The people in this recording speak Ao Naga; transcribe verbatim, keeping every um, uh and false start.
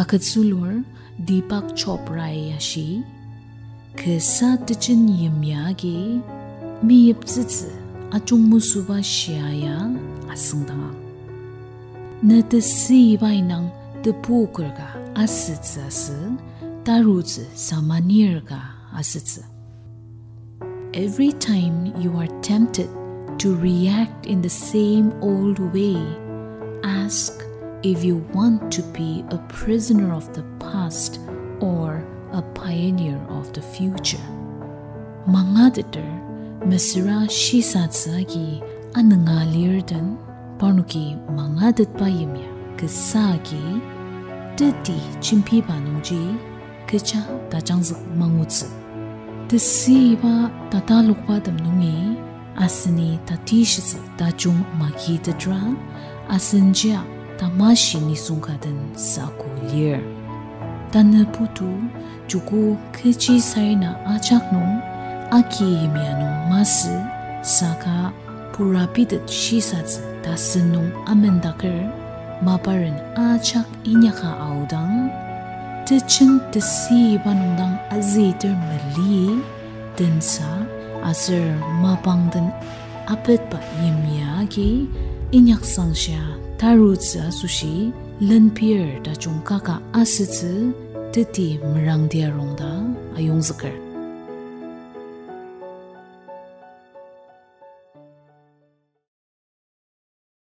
Agütsülur Deepak Chopra-i ashi, kasa tejen yimya agi meyiptsütsü ajungmesüba shia ya asüngdangang. Ne tesüiba indang tepuker ka asütsü asü, tarutsü samanir ka asütsü. Every time you are tempted to react in the same old way, ask if you want to be a prisoner of the past or a pioneer of the future. Mangateter, mesüra shisatsü agi anünga lir den, parnoki mangatetba yimya kasa agi teti jembiba nungji kecha tajangzük mangutsü. Tesüiba tatalokbatem nungi aseni tatishitsü tajung magitetra, asenjia tamashi nisung ka den saku lir. Tanü putu joko kechi sarena ajak nung, aki yimya nung masü, saka purabitet shisatsü tasen nung amendaker, maparen ajak inyaka aodang, tejen tesüiba nung dang azüter mali tensa, aser mapang den apetba yimya agi inyaksangshia tarutsü asoshi lenpir tajung kaka asütsü teti merangdi arongda ayongzüker.